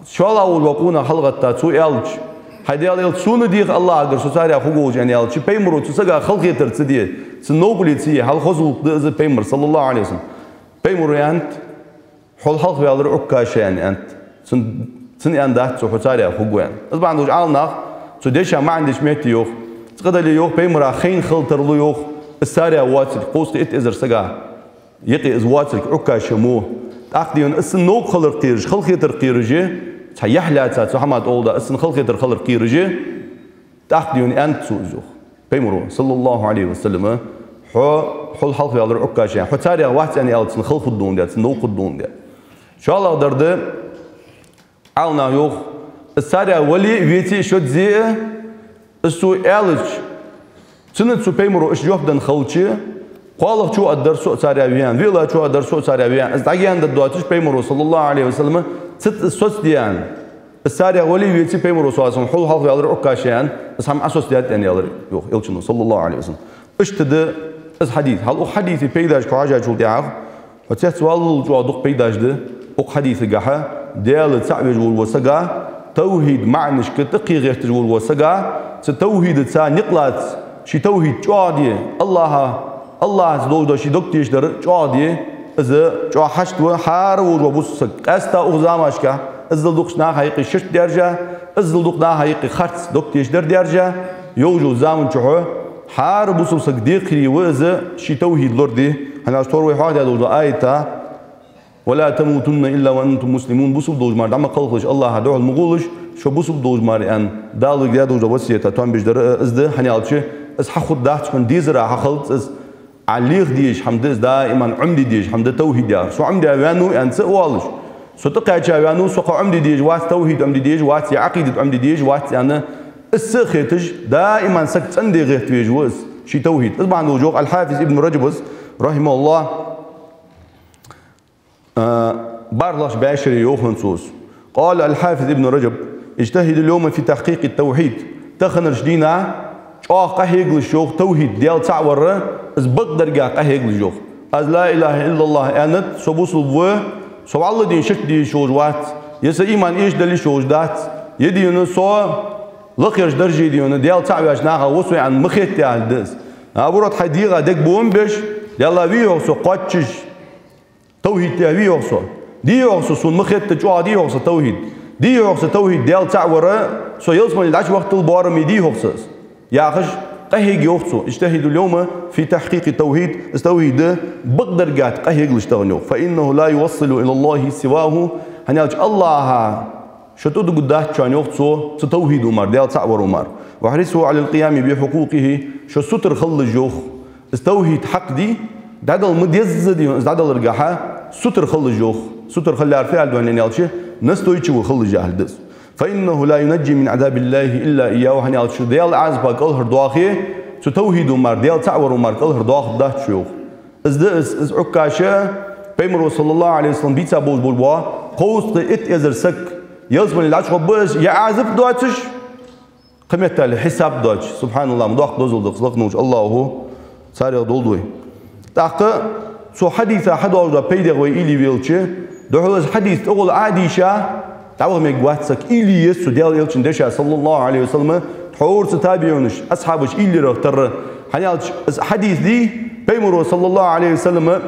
ШоллагӀа волаш вола къонах хьалгӀатта цо аьлча: «ХӀай Даьла Элча, сона деха АллахӀагара со царех хургволаш», аьнна аьлча, Пайхамаро цу сага халахетар ца де, цун новкъарло ца е, хьал хоза гӀулакх да из Пайхамара, صلى الله عليه وسلم. Пайхамаро аьннад: «Хьол хьалхаваьлар Ӏуккаша», аьнна, аьннад. Цун, цунна аьннадац цо: «Хьо царех хургва», аьнна. Из бахьан долаш Ӏаламнаха цу деша маӀан деча метте йоах, цкъа дале йоах, Пайхамара хайна хила тарлу йоах из царех воацилга, кховзткъеи итт эзар сага юкъе из воацилга Ӏуккаша мо. ТӀаккха дийна из цун новкъа хилар кхераш, халахетар кхераш, цхьа яхь лаьца цу хӀаман тӀа гӀолла, из цун халахетар хилар кхераш, тӀаккха дийна аьннад цо из йоах. Пайхамаро, صلى الله عليه وسلم: «Хьо, хьол хьалхаваьлар Ӏуккаша, хьо царех вац», аьнна аьлча, цун хала хургдолаш да, цун новкъа хургдолаш да. ШоллагӀа дар да, Ӏаламнаха йоах, из царех вале а, веце а, шозза а, из цо аьлча, цунна цу Пайхамаро иштта жоп денна хилча, кхоалагӀчо а аргдар, со а царех ва аьнна, виълагӀчо а аргдар, со а царех ва аьнна, из дӀагаьна даргдоацаш Пайхамаро, صلى الله عليه وسلم, цу тӀа из соцадаьнна, из царех вале а, веце а, Пайхамаро, صلى الله عليه وسلم, хьол хьалхаваьлар Ӏуккаша аьнна, из хӀама Ӏосоцадаьд аьнна аьлар йоах Элчано, صلى الله عليه وسلم. Иштта да из хьадис. Хьал укх хьадиса пайдашка хьежачул тӀехьагӀа, хьо цецваллал чӀоагӀа дукха пайдаш да укх хьадисагахьа, Даьла цаӀ веш волаш вола сага, тавхьида маӀанашка тӀакхе гӀерташ волаш вола сага, цу тавхьидаца никъ лаца, ший тавхьид чӀоагӀде, АллахӀа, АллахӀаца долаш дола ший дог тешадар чӀоагӀде, из чӀоагӀа хьашт ва хӀара волаш вола бусалба саг. Къаьстта укх замашка иззал дукхача наха юкъе ширк даьржа, иззал дукха наха юкъе харц дог тешадар даьржа, йолча заман чухь хӀара бусалба саг декхарийла ва из ший тавхьид лораде. ХӀана аьлча тхьовра вай хьоахадаь долаш дола аят: «ولا تموتن إلا وأنتم مسلمون», бусалба долаш мара дӀа ма кхалхалаш, АллахӀа духьал ма гӀолаш, шо бусалба долаш мара аьнна, Дала вайга даь долаш дола васкета тоам беш дар а из да, хӀана аьлча из хьахургдац хьона, дезара хьахилац из. Ӏа леха дезаш хӀама да из, даиман Ӏомаде дезаш хӀама да тавхьид яхар. Со Ӏомадаь ваьннав аьнна ца а оалаш, со тӀакхаьча ваьннав, со кхы Ӏомаде дезаш вац, тавхьид Ӏомаде дезаш вац, е Ӏакъидат Ӏомаде дезаш вац аьнна, из ца а хеташ, даиман саг цӀенде гӀертавеш ва из ший тавхьид. Из бахьан долаш йоах Аль-Хьафиз Ибн Раджабас, رحمه الله, а, бархӀлагӀча бӀаьшере йоах хьона цо из. قال الحافظ ابن رجب: «اجتهدوا اليوم في تحقيق التوحيد». Таханарча дийнахьа чӀоагӀа къахьегалаш йоах тавхьид, Даьла цаӀ вар, из бакъдарга къахьегалаш йоах. Аз لا إله إلا الله аьннад, со бусалба ва, со вӀалла дийна ширк де йиш йолаш вац, е са иман эшадала йиш йолаш дац, е дийна со лакхерча дарже дийна Даьла цаӀ ваьча нахах ва со аьнна ма хетта яхилга да из. Наоборот, хьай дегӀа дегабоам беш, Даьла, вий йоах со кхоачаш, тавхьид тӀа вий йоах со. Дий йоах со, сона ма хетта, чӀоагӀа дий йоах со тавхьид. Дий йоах со тавхьид, Даьла цаӀ вар, Со ялсмале дӀачувахийтал боарам ма дий хьогӀ са из, яхаш, къахьег йоах цо. اجتهدوا اليوم في تحقيق التوحيد, из тавхьид бакъдарга тӀа къахьегалаш тахан йоах. فإنه لا يوصل إلى الله سواه, хӀана аьлча АллахӀа шо тӀадугаргдац шоана йоах цо, цу тавхьидо мара, Даьла цаӀ варо мара. واحرصوا على القيام بحقوقه, шо сутара хилалаш йоах. Из тавхьид хьакъ дий, дӀадала ма дезза дий хьона, из дӀадаларгахьа сутара хилалаш йоах. Сутара хила лаьрхӀа фу аьлча дий хьона аьлча, настойчиво хилалаш яхилга да из. فإنه لا ينجي من عذاب الله إلا إياه, хӀана аьлча Даьла Ӏазапах кӀалхардоахе, цу тавхьидо мара, Даьла цаӀ варо мара кӀалхардоахаргдац шо йоах. Из да из, из Ӏуккаша, Пайхамаро صلى الله عليه وسلم бийца болаш бола, кховзткъеи итт эзар саг ялсмале дӀачугӀоргба из, е Ӏазап доацаш, кхыметтел хьисап доацаш, سبحان الله, ма доккха дозал да-кх из, лакхе волча АллахӀо царех долда вай. ТӀаккха цу хьадиса хьадоагӀаш дола пайдах вай уйла е велча, духхьал из хьадис тӀагӀолла Ӏодийша, дӀаваха мегаргвац саг, уйла е еза цу Даьла Элчан дешах, صلى الله عليه وسلم, тхьовра цу табиӀунаша, асхьабаша уйла ярах тарра. ХӀана аьлча из хьадис дий, Пайхамаро صلى الله عليه وسلم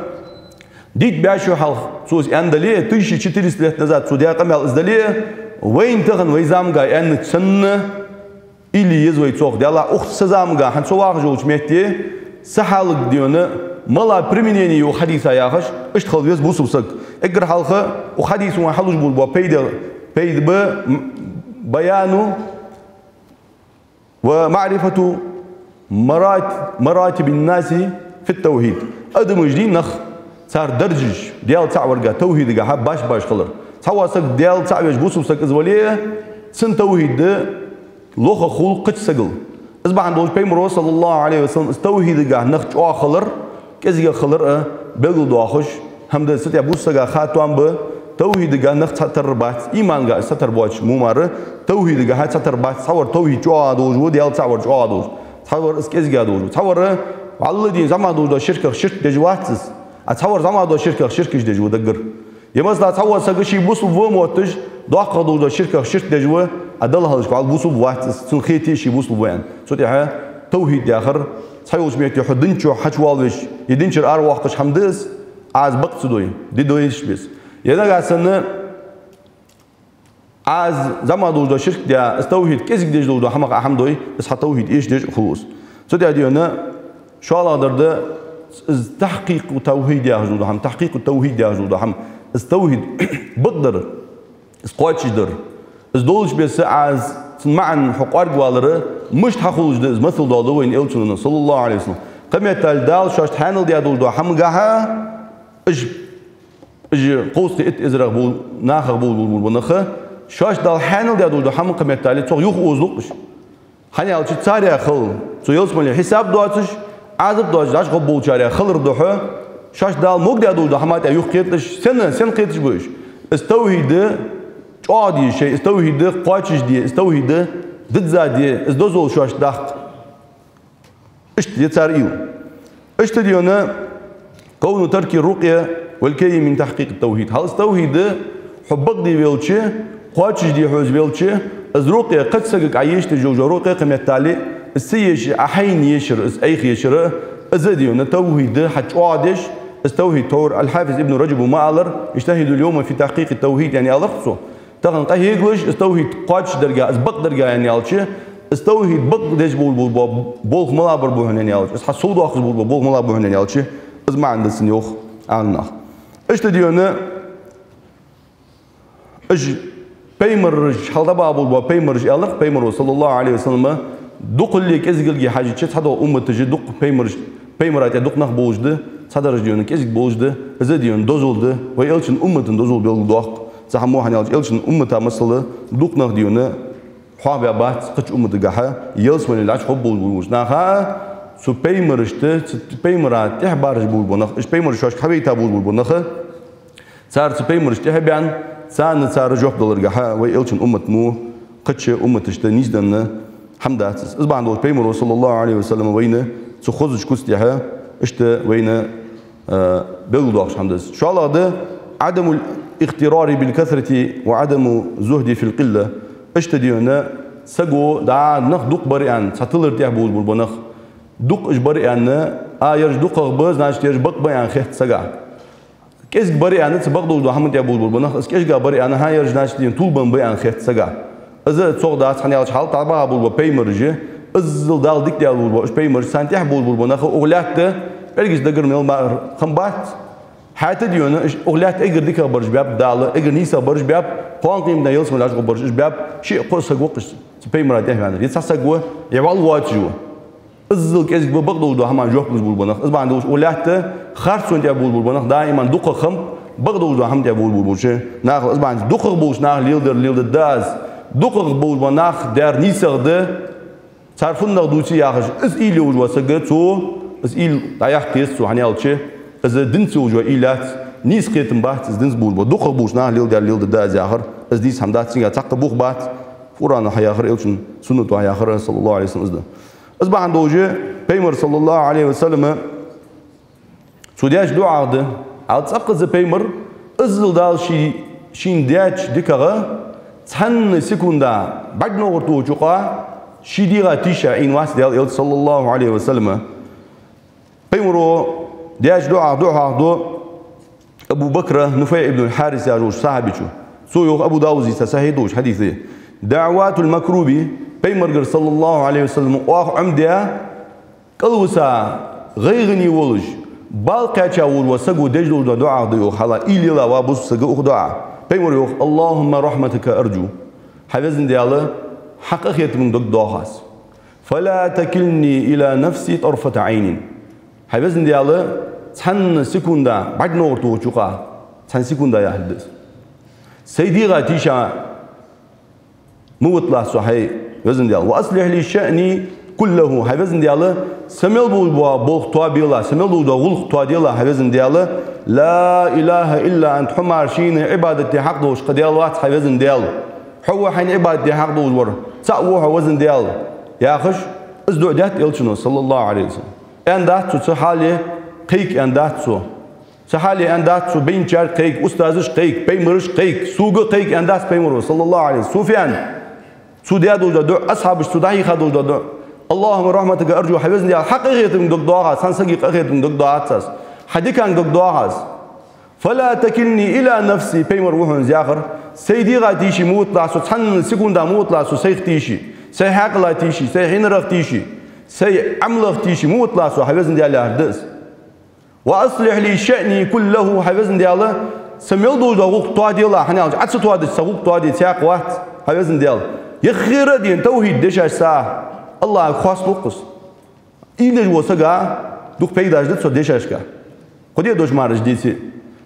дийца баьчул хьалха цо из аьнна дале а, тысяча четыреста лет назад цо даь къамаьл из дале а, вайна тахан вай заманга аьннача санна, уйла е еза вай цох. Даьллахь, укх са заманга, хӀанз со вахаш йолча метте, са хьалага дий хьона, мала применени я укх хьадиса яхаш, иштта хила веза бусалба саг. Эггара хьалха укх хьадисо хьалуш бола пайда, пайда ба, м, بيان ومعرفة مرات-, مراتب الناس في التوحيد. Адамаш дий нах, цар даржаш, Даьла цаӀ варга тавхьидагахьа башха-башха хилар. Цхьавола саг Даьла цаӀ веш бусалба саг из вале а, цун тавхьид лоха хул кхыча сагал. Из бахьан долаш Пайхамаро صلى الله عليه وسلم из тавхьидагахьа нах чӀоагӀа хилар, кӀезигагӀа хилар а белгалдоахаш хӀама да из. Цу тӀа бусалба сага ха тоам ба, тавхьидагахьа нах цхьатарра бац, иманагахьа цхьатарра боацаш мо мара, тавхьидагахьа цхьатарра бац. Цхьавар тавхьид чӀоагӀа долаш ва, Даьла цаӀ вар чӀоагӀа долаш. Цхьавар из кӀезига долаш ва. Цхьавар, валлахӀи, зӀамига долаш дола ширках ширк деш вац из. А цхьавар зӀамига долча ширках ширк деш да даггара. Е масала, цхьавола саг ше бусалба ва мотташ, доккхагӀа долча ширках ширк деш ва, а Далла хьалхашка вале бусалба вац из, цунна хете ше бусалба ва аьнна. Цу тӀехьа тавхьид яхар, цхьа йолча метте хьо дин чу хьачувоалавеш, е дин чура аравоаккхаш хӀама да из, Ӏа из бакъ ца дой, де дезаш беса. Е нагахьа санна Ӏа из зӀамига долаш дола ширк даь, из тавхьид кӀезига деш долаш дола хӀамах Ӏа хӀама дой, из хьа тавхьид эшадеш а хул из. Цу тӀа дий хьона, шоллагӀдар да из тахькъикъу тавхьид яхаш дола хӀама, тахькъикъу тавхьид яхаш дола хӀама. Из тавхьид бакъдар, из кхоачашдар. Из долча беса Ӏа из, цун маӀан хьо кӀоаргвалар, мишта хьахулаш да из, масал доаладу вайна Элчано, صلى الله عليه وسلم. Кхыметтел Дала шоашта хьаьнал даь долаш дола хӀамагахьа, уж, уж кховзткъеи итт эзарах бола, нахах бола, бола, бола нах, шоашта Дала хьаьнал даь долаш дола хӀама кхыметтел цох юхаозалу-кх уж. ХӀана аьлча царех хила, цу ялсмале хьисап доацаш, Ӏазап доацаш, дӀачугӀоргболчарех хилар духьа, шоашта Дала могадаь долаш дола хӀама тӀа юхакхеталаш, сенна, сенна кхеташ ба уж? Из тавхьид чӀоагӀде шоай, из тавхьид кхоачашде, из тавхьид диззаде, из дозал шоашта даккха. Иштта я цар уйла. Иштта дий хьона, كون ترك الرقية والكي من تحقيق التوحيد. Хьал из тавхьид хьо бакъде велча, кхоачашде хьо из велча, из рукъя, кхыча сагага Ӏа ешадеш йола рукъя кхыметтел, из ца еш, Ӏа хьайна ешар, из Ӏайха ешар, из а дий хьона тавхьид хьа чӀоагӀдеш, из тавхьид тхьовра Аль-Хьафиз Ибн Раджаба ма аллара: اجتهدوا اليوم في تحقيق التوحيد, яьнна, аьлар-кх цо. Тахан къахьегалаш, из тавхьид кхоачашдарга, из бакъдарга, яьнна аьлча, из тавхьид бакъдеш бола, бола, бола болх малагӀбар ба хьона, яьнна аьлча, из хьа сов доаккхаш бола, бола болх малагӀбар ба хьона, яьнна аьлча, из маӀан да цун, йоах Ӏаламнаха. Иштта дий хьона, уж пайхамараш, хьалха дӀабаха болаш бола пайхамараш, аьлар-кх Пайхамаро, صلى الله عليه وسلم, дукхалле кӀезигалге хьежача, цхьадола умматаш дукха пайхамараш, пайхамара тӀа дукха нах болаш да, цхьадараш дий хьона кӀезига болаш да, из а дий хьона дозал да, вай Элчан уммата дозал белгалдоаккх цу хӀамо, хӀана аьлча Элчан уммата, масала, дукха нах дий хьона хьоахабаь бац кхыча умматагахьа, ялсмале дӀачугӀоргболаш болча наха а, цу пайхамарашта, цу пайхамара тӀехьа бараш болаш бола нах, уж пайхамараш шоашка хьавайта болаш болаш бола нах, цар цу пайхамарашта тӀехьа баьнна, царна цар жоп даларгахьа вай Элчан уммата мо кхыча умматашта нийсденна хӀама дац из. Из бахьан долаш Пайхамаро, صلى الله عليه وسلم, вайна цу хозача куц тӀехьа иштта вайна, э, белгалдоаккхаш хӀама да из. ШоллагӀа да: عدم الاغترار بالكثرة وعدم الزهد في القلة. Иштта дий хьона, саго, да, нах дукха бар аьнна, цхьа тилар тӀехьа болаш бола нах, дукха уж бар аьнна, а, ераш дукхагӀа ба, значит, ераш бакъ ба аьнна хет сага. КӀезига бар аьнна, цу бакъдолаш долча хӀаман тӀа болаш бола нах, из кӀезига бар аьнна, хӀа, ераш, значит, дий хьона тувлабенна ба аьнна хет сага. Из цох дац, хӀана аьлча хьалха дӀабаха болаш ба пайхамараш, иззал Дала дика даь болаш ба уж пайхамараш, царна тӀехьа болаш бола нах укх лаьтта пӀелгаш дагара мел мара хам бац. ХӀаьта дийна, уж укх лаьтта эггара дикагӀа бараш баьб Дала, эггара нийсагӀа бараш баьб, кхоана къематдийнахьа ялсмала лаьш гӀо бараш уж баьб, шиъ-кхоъ саг ва-кх уж, цу пайхамара тӀехьа ваьннар. Е цхьа саг ва, е вӀалла воацаш ва. Иззал кӀезига ба бакъдолаш дола хӀаман жоп луш болаш бола нах. Из бахьан долаш укх лаьтта харцонна тӀа болаш бола нах, даиман дукхагӀа хам, бакъдолаш дола хӀаман тӀа болаш болча нахал. Из бахьан дукхагӀа болча наха леладер леладергда аз. ДукхагӀа болаш бола нах дер нийсагӀа да. Цар фуннагӀа дувце яхаш, из уйла йолаш вола саг, цо из уйла дӀаяккха еза цо, хӀана аьлча из динца йолаш йола уйла яц, нийса кхетам бац из динца болаш бола. ДукхагӀа болча наха леладер леладергда аз яхар, из нийса хӀама дац, цунга цхьаккха бух бац. Къуръано хьаяхар, элчан суннато хьаяхар, саллаллахӀу Ӏалайхи ва саллам, из да. Из бахьан долаш пайхамар, саллаллахӀу Ӏалайхи ва саллам, цо деча дуӀах да. Хьал цӀаккха из пайхамар, иззал Дала ший, шийна деча дикагӀа цхьан секунда бӀаргнегӀар тохача юкъа ший дегӀа тийша Ӏийнавац Даьла элча, саллаллахӀу Ӏалайхи ва саллам. Пайхамаро деча дуӀах дуӀа хьоахаду Абу Бакра Нуфай ибн аль-Хьарис яхача сахьабечо. Цо йоах, Абу Давуда дийца сахьихь долча хьадисе: «دعوات المكروب», пайхамарагара, саллаллахӀу Ӏалайхи ва саллам, оаха Ӏомадаь, кӀалвиса, гӀайгӀане волаш, бала кхаьча волаш вола саго деш долаш дола дуӀах да, йоах, хьал уйла ела ва бусалба саг укх дуӀах. Пайхамаро йоах: «اللهم رحمتك أرجو». Хьай Веза Даьла, хьа къахетамга дог доах аз. «فلا تكلني إلى نفسي طرفة عين». Хьай Веза Даьла, цхьан секунда бӀаргнегӀар тохача юкъа, цхьан секунда яхилга да из, сай дегӀа тийша ма виталахь со, хьай Веза Даьла. «وأصلح لي شأني كله». Хьай Веза Даьла, са мел болаш бола болх тоабелахь, са мел долаш дола гӀулакх тоаделахь, хьай Веза Даьла. «لا إله إلا أنت», хьо мара шийна Ӏибадат де хьакъ долаш кхы Даьла вац, хьай Веза Даьла. Хьо ва хьайна Ӏибадат де хьакъ долаш вар цаӀ ва хьо, Веза Даьла, яхаш, из дуӀа даьд элчано, саллаллахӀу Ӏалайхи ва саллам. Аьннадац цо цу хьале кхайка, аьннадац цо. Цу хьале аьннадац цо, бейнчарга кхайка, устазашка кхайка, пайхамарашка кхайка, сога кхайка аьннадац пайхамаро, саллаллахӀу Ӏалайхи ва саллам. Суфьян, цо даь долаш дола дуӀа, асхьабаша цо дӀахьийха долаш дола дуӀа: «اللهم رحمتك أرجو», хьай Веза Даьла, хьа къахетамга дог доах аз, цхьан сага къахетамга дог доац аз, хьа диканга дог доах аз. «فلا تكلني إلى نفسي», пайхамар ва хьона из яхар, сай дегӀа тийша ма виталахь со, цхьан секунда ма виталахь со сайх тийша, сай хьаькъала тийша, сай хьинарах тийша, сай Ӏамалах тийша ма виталахь со, хьай Веза Даьла, яхар да из. «وأصلح لي شأني كله», хьай Веза Даьла, са мел долаш дола гӀулакх тоаделахь, хӀана аьлча Ӏа ца тоадича са гӀулакх тоаде цхьаккха вац, хьай Веза Даьла. Яххера а дийна тавхьид дешаш са, АллахӀага хоасталу-кх из. Уйла еш вола саг, дукха пайда деш да цу дешашка. Кхо ди а дош мара уж деце: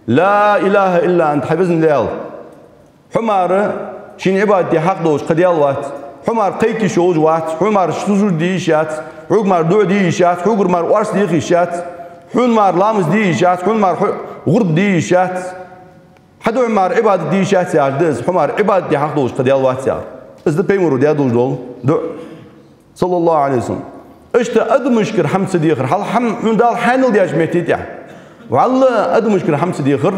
«لا إله إلا أنت», хьай Веза Даьла, хьо мара шийна Ӏибадат де хьакъ долаш кхы Даьла вац, хьо мара кхайка йиш йолаш вац, хьона мара сужуд де йиш яц, хьога мара дуӀа де йиш яц, хьогара мара орц деха йиш яц, хьона мара ламаз де йиш яц, хьона мара хьо-, гӀурба де йиш яц, хьа духьа мара Ӏибадат де йиш яц, яхаш да из, хьо мара Ӏибадат де хьакъ долаш кхы Даьла вац, яхар. Из да пайхамаро даь долаш дола дуӀа, саллаллахӀу Ӏалайхи ва саллам. Иштта адамашкара хӀама ца дехар, хьал хӀама хьона Дала хьаьнал даьча метте тӀехьа. ВаллахӀи, адамашкара хӀама ца дехар,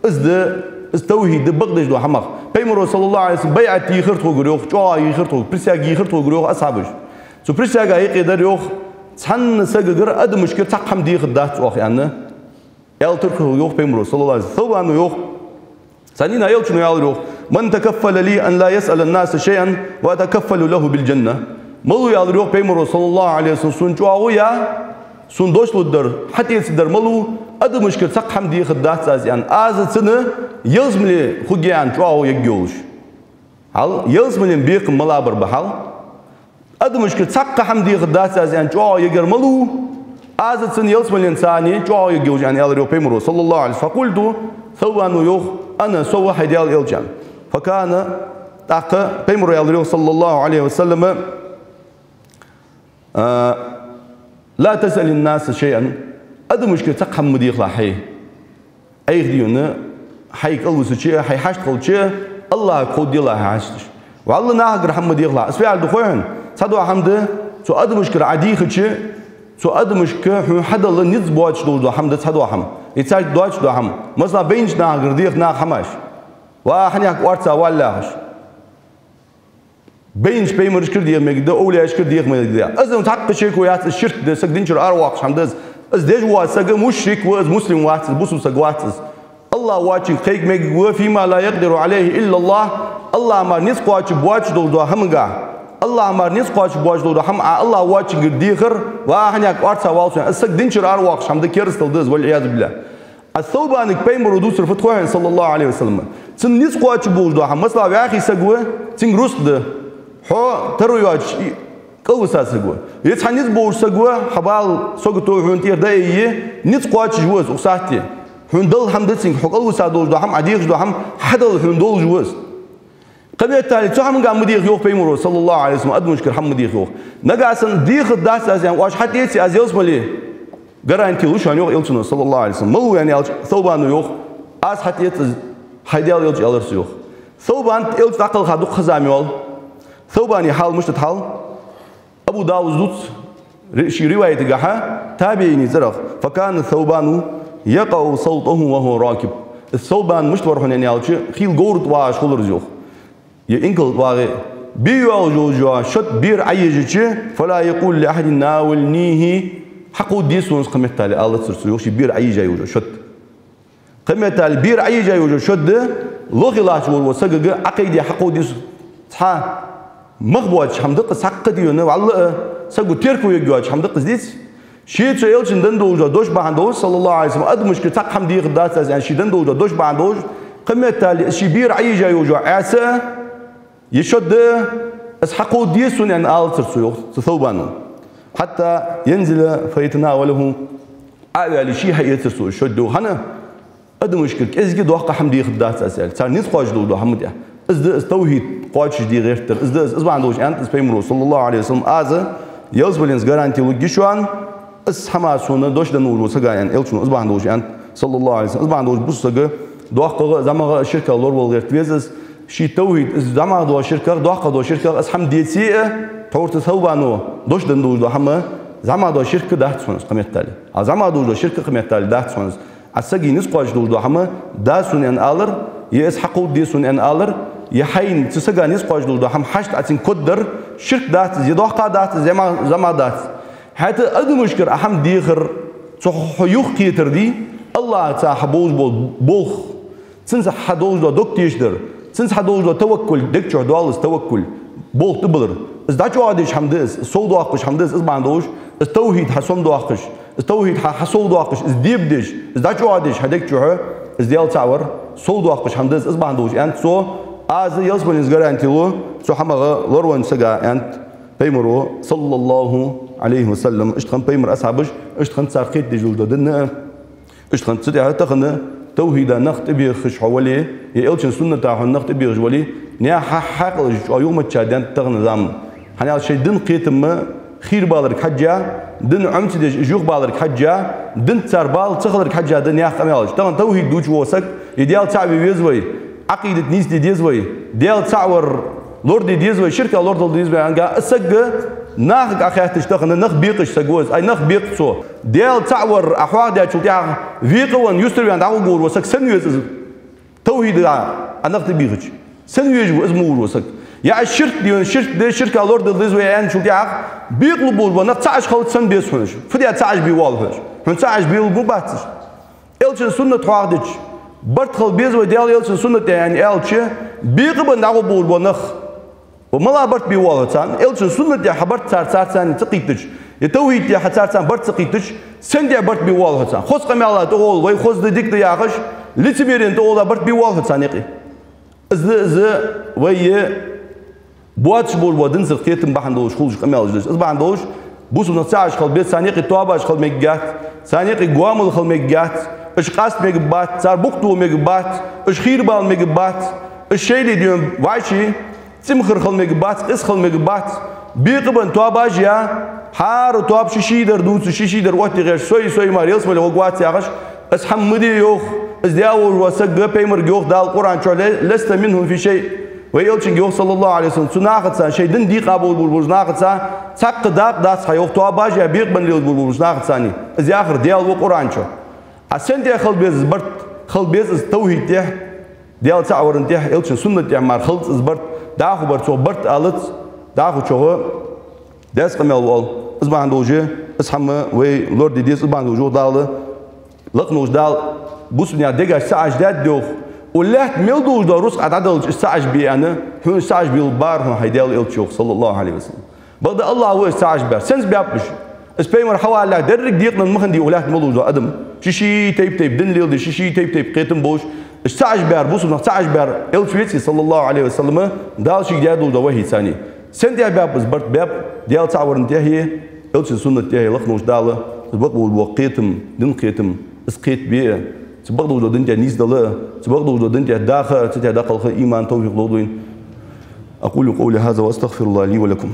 из да, из тавхьид да бакъдеш долча хӀамах. Пайхамаро, саллаллахӀу Ӏалайхи ва саллам, байӀат дийхар тхогара, йоах, чӀоагӀа йийхар тхогара, присяга йийхар тхогара, йоах, асхьабаша. Цу присягах юкъе дар, йоах: «Цхьан сагагара, адамашкара цхьаккха хӀама дехаргдац оаха», — аьнна, аьнна тӀакхелхар, йоах, пайхамаро, саллаллахӀу Ӏалайхи ва саллам. Совбано йоах, цхьан дийнахьа элчано аьлар, йоах: «من تكفل لي أن لا يسأل الناس شيئا وأتكفل له بالجنة». Малав, аьлар, йоах, пайхамаро, саллаллахӀу Ӏалайхи ва саллам, сона чӀоагӀо яь, сона дош лургдар, хьатӀаэцаргдар малав, адамашкара цхьаккха хӀама дехаргдац аз, аьнна, аз цунна ялсмале хургья аьнна чӀоагӀо ергйолаш. Хьал, ялсмален бекхам малабар ба хьал. Адамашкара цхьаккха хӀама дехаргдац аз аьнна чӀоагӀо ергьяр малав, аз цунна ялсмаленца цхьана чӀоагӀо ергйолаш, аьнна, аьлар, йоах, пайхамаро, саллаллахӀу Ӏалайхи ва саллам. «فقلت», совбано йоах: «أنا», со ва, хьай Даьла элча, аьнна. «فكان», тӀаккха пайхамаро аьлар, йоах, саллаллахӀу Ӏалайхи ва саллам: «آه، لا تسأل الناس شيئا». Адамашкара цхьаккха хӀама ма дехалахь хьай. Айхьа дийна, хьайга кӀалвисача, хьай хьашт хилча, АллахӀага кховдаделахь хьай хьашташ. ВаллахӀи, нахагара хӀама ма дехалахь. Из фу яхар да хой хьона? Цхьадола хӀама да, цу адамашкара Ӏа дийхача, цу адамашка хьона хьадала низ боацаш долаш дола хӀама да цхьадола хӀама. Е царга доацаш дола хӀама. Масала, байнача нахагара деха наха хӀамаш. Ва хьанехк орца валлахаш. Байнача пайхамарашкара деха мегаргда, овлияашкара деха мегаргда. Из цхьаккха шеко яц, из ширк да, саг дин чура аравоаккхаш хӀама да из. Из деш вола саг мушрик ва, из муслим вац, из бусалба саг вац из. АллахӀ воацачунга кхайка мегаргва: «فيما لا يقدر عليه إلا الله». АллахӀа мара низ кхоачаш боацаш долаш дола хӀамагахьа, АллахӀа мара низ кхоачаш боацаш долаш дола хӀама Ӏа АллахӀ воацачунгара дехар, ва хьаняк орцагӀа валсун, из саг дин чура аравоаккхаш хӀама да, керастал да из, валь-Ӏиязу биллахӀ. А Саубанага пайхамара дувцар фуд хой хьона, саллаллахӀу Ӏалайхи ва саллам? Цун низ кхоачаш болаш дола хӀама, масала, вӀаьхий саг ва, цунга рузкъа да, хьо таро йоацаш и кӀалвиса саг ва. Е цхьа низ болаш саг ва, хьа бала сагото хьона тӀера дӀаайе, низ кхоачаш ва из укх сахьте. Хьона дала хӀама да цунга, хьо кӀалвиса долаш дола хӀама, Ӏа дехаш дола хӀама хьадала хьона долаш ва из. Кхыметтел цу хӀамагахьа ма деха, йоах пайхамара, саллаллахӀу Ӏалайхи ва саллам, адамашкара хӀама ма деха, йоах. Нагахьа санна дехаргдац аз аьнна, оаш хьатӀаэце, аз ялсмале гаранти лу шоана, йоах Элчано, саллаллахӀу Ӏалайхи ва саллам. Малав аьнна аьлча, Саубано йоах: аз хьатӀаэц, хьай Даьла Элча аьлар са, йоах. Саубан Элча дӀакхалха дукха ха-зама йоалл. Саубана хьал мишта да хьал? Абу Давуда дувц ри-, ший риваятагахьа, табиӀиний цӀерагӀа: «فكان ثوبان يقع سوطه وهو راكب». Саубан мишта вар хьона аьнна аьлча, хийла говра тӀа вагӀаш хулар из, йоах. Е инкал тӀа вагӀе, бе йоаллаш йола шод бера Ӏоежача, «فلا يقول لأحد ناولنيه», хьакховдаде сона из, кхыметтел алацар цо, йоах, ший бера Ӏоежа йола шод. Кхыметтел бера Ӏоежа йола шод лохе латташ волаш волча сагага Ӏокхайде хьакховдаде сона. Цхьа мах боацаш хӀама да-кх из, цхьаккха дийна, валлахӀи, саго терко ергйоацаш хӀама да-кх из, деций. Ше цу Элчано денна долаш дола дош бахьан долаш, саллаллахӀу Ӏалайхи ва саллам, адамашкара цхьаккха хӀама дехаргдац аз аьнна, ше денна долаш дола дош бахьан долаш, кхыметтел ший бера Ӏоежа йола Ӏаса, е шод, из хьакховдаде сона аьнна алацар цо, йоах, цу Саубано. «حتى ينزل فيتناوله», Ӏо а ваьле, ше хьаэцар цо из шод, йоах. ХӀана? Адамашкара кӀезига доккха хӀама дехаргдац аз аьнна, цар низ кхоачаш долаш дола хӀама тӀехьа. Из да из тавхьид кхоачашде гӀертар, из да из, из бахьан долаш аьннад из пайхамара, саллаллахӀу Ӏалайхи ва саллам, аз ялсмаленца гаранти лургья шоана, из хӀама сона дош денна волаш волча сага аьнна, Элчано из бахьан долаш аьннад, саллаллахӀу Ӏалайхи ва саллам. Из бахьан долаш бусалба сага доккхагӀа а, зӀамагӀа а ширках лорвала гӀертавеза из. Ший тавхьид, из зӀамагӀа дола ширках, доккхагӀа дола ширках, из хӀама деце а, тхьовра цу Саубано дош денна долаш дола хӀама, зӀамагӀа дола ширк дац хьона из, кхыметтел. А зӀамагӀа долаш дола ширк, кхыметтел, дац хьона из. Ӏа сага низ кхоачаш долаш дола хӀама да сона аьнна алар, е из хьакховдаде сона аьнна алар, е хьайна цу сага низ кхоачаш долаш дола хӀама хьашт Ӏа цунга коддар, ширк дац из, е доккха дац из, е зӀамагӀа дац. ХӀаьта адамашкара Ӏа хӀама дехар, цу хьо юхакхетар дий, АллахӀаца хьа болаш бола болх, цунца хьа долаш дола дог тешадар, цунца хьа долаш дола таваккул, дег чу доаллаш таваккул, болх тӀабиллар. Из дӀачӀоагӀдеш хӀама да из, сов доаккхаш хӀама да из, из бахьан долаш, из тавхьид хьа сомадоаккхаш, из тавхьид хьа, хьа сов доаккхаш, из дебадеш, из дӀачӀоагӀдеш хьа дег чу, из Даьла цаӀ вар сов доаккхаш хӀама да из, из бахьан долаш аьннад цо, аз ялсмаленца гаранти лу цу хӀамах лоравеннача сага, аьннад пайхамара, саллаллахӀу Ӏалайхи ва саллам. Иштта хиннад пайхамара асхьабаш, иштта хиннад цар кхетадеш дола дин а. Иштта хиннад цу тӀехьа тахан тавхьида нах тӀабехаш хьо вале, е Элчан сунната хьона нах тӀабехаш вале, наьха хьа-, хьаькъалаш чӀоагӀа юхамачча даьннад тахан заман. ХӀана аьлча шоай дина кхетам хийра баларга хьежжа, дин Ӏомаца деш уж юхабаларга хьежжа, динца цар бала ца хиларга хьежжа да наьха къамаьлаш. Тахан тавхьид дувцаш вола саг, е Даьла цаӀ ве веза вай, Ӏакъидат нийсде деза вай, Даьла цаӀ вар лораде деза вай, ширках лорадала деза вай аьнна, из саг нахага Ӏохаьттача тахан нах бекъаш саг ва из, ай, нах бекъ цо. Даьла цаӀ вар Ӏа хьоахадаьчул тӀехьагӀа векъа а венна, юстара ваьнна дӀагӀоргволаш вола саг сенна веза из? Тавхьида Ӏа нах тӀабийхача, сенна везаш ва из ма вужа вола саг? Е Ӏа ширк де венна, ширк де, ширках лорадала деза вай аьнначул тӀехьагӀа бекъалургболаш бола нах цаӀаш хилац сенна беза хьона уж? Фу даь цаӀаш бе воалл хьона уж? Хьона цаӀаш белургма бац уж. Элчан суннат хьоахадича, барт хила беза вай Даьла Элчан суннат тӀа аьнна аьлча, бекъа а бенна дӀагӀоргболаш бола нах, ва мала барт бе воалл хьо царна? Элчан суннат тӀа хьа барт цар, цар царна ца кхийттача, е тавхьид тӀа хьа цар царна барт ца кхийттача, сен тӀа барт бе воалл хьо царна? Хоза къамаьл тӀагӀолла вай, хоза да, дика да яхаш, лицемерен тӀагӀолла барт бе воалл хьо царна юкъе? Из да из вай боацаш болаш бола динцара кхетам бахьан долаш хулаш къамаьлаш да уж. Из бахьан долаш бусалба нах цаӀаш хила беза, царна юкъе тоабаш хила мегаргьяц, царна юкъе гоамал хила мегаргьяц, уж къаста мегаргбац, цар букъ тоха мегаргбац, уж хийра бала мегаргбац, уж шоайла дийна вӀаши цӀимхар хила мегаргбац, къиза хила мегаргбац. Бекъа а бенна тоабаш а яь, хӀара тоаба ший-шийдар дувца, ший-шийдар оттаде гӀерташ, сой, сой мара ялсмале гӀоргвац яхаш, из хӀама ма де, йоах, из даь волаш вола саг, пайхамарга йоах Дала Къуръан чу: «لست منهم في شيء». Вай Элчанга йоах, саллаллахӀу Ӏалайхи ва саллам, цу нахаца, шоай дин дийкъа болаш болаш болча нахаца цхьаккха дакъа дац хьа, йоах, тоабаш а яь, бекъа бенна лелаш болаш болча нахаца. Из яхар Даьла ва Къуръан чу. Ӏа сен тӀа хила беза из барт? Хила беза из тавхьид тӀа, Даьла цаӀ варан тӀа, Элчан суннат тӀа мара хилац из барт. ДӀахо бар цох барт алац, дӀахо чӀоагӀа деза къамаьл ва оал. Из бахьан долаш из хӀама вай лораде деза, из бахьан долаш йоах Дала. Лакха волча Дала бусалба наьха дегаш цаӀаш даьд, йоах, Укх лаьтта мел долаш дола рузкъа Ӏа дӀадалча, из ца Ӏаш бе аьнна, хьона из ца Ӏаш бе лургбар хьона хьай Даьла Элча, йоах, саллаллахӀу Ӏалайхи ва саллам. Бакъда АллахӀ ва из ца Ӏаш баьр. Сенца баьб уж? Из пайхамар хьавалалехь деррига декъанна ма хиннадий укх лаьтта мел долаш дола адам. Ший-ший тайп-тайпара дин леладеш, ший-ший тайп-тайпара кхетам болаш, уж ца Ӏаш баьр, бусалба нах ца Ӏаш баьр Элча веций, саллаллахӀу Ӏалайхи ва саллам, Дала шийга даь долаш дола вахьи цани. Сен тӀехьа баьб из барт? Баьб Даьла цаӀ варна тӀехьеи Элчан суннат тӀехьеи. Лакхе волча Дала цу бакъдолаш дола кхетам, дин кхетам, из кхетабе, цу бакъдолаш долча дина тӀа нийсдала, цу бакъдолаш долча дина тӀа даха, цу тӀа дӀакхалха иман, товфикъ лолда вайна. أقول قولي هذا وأستغفر الله لي ولكم.